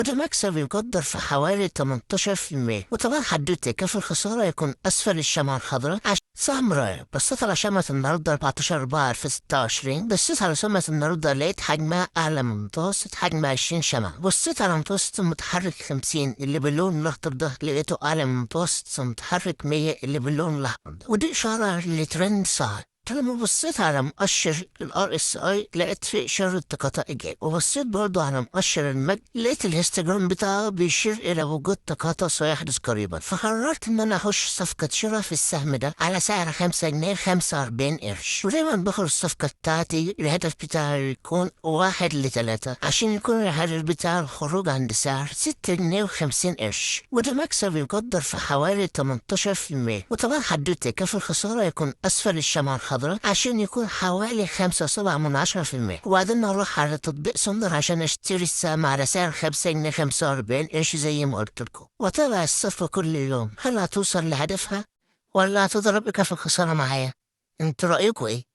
وده مكسب يقدر في حوالي 18%. وطبعا حددت كيف الخسارة يكون أسفل الشمعة الخضراء عشان سهم رائع. بصيت على شمعة النهاردة 14/4/2026، بصيت على شمعة النهاردة لقيت حجمها أعلى من متوسط حجم 20 شمعة. بصيت على متوسط المتحرك 50 اللي باللون الأخضر ده، لقيته أعلى من متوسط المتحرك 100 اللي باللون الأحمر ده، ودي إشارة لترند صاعد. لما بصيت على مؤشر ال RSI لقيت فيه إشارة تقاطع إيجابي، وبصيت برضو على مؤشر ال MACD لقيت ال histogram بتاعه بيشير إلى وجود تقاطع سيحدث قريبا. فقررت إن أنا أخش صفقة شراء في السهم ده على سعر 5 جنيه 45 قرش، ودايما باخد الصفقة بتاعتي الهدف بتاعي يكون 1 ل3 عشان يكون الهدف بتاع الخروج عند سعر 6 جنيه و50 قرش، وده مكسب يقدر في حوالي 18%. وطبعا حددت كيف الخسارة يكون أسفل الشمعة الخضراء عشان يكون حوالي 5.7%. وبعدين أروح على تطبيق سندر عشان أشتري السهم على سعر 5 جنيه 45 قرش زي ما قلت لكم، وأتابع الصفقة كل يوم هل هتوصل لهدفها ولا هتضرب كف الخسارة معايا؟ انتوا رأيكم ايه؟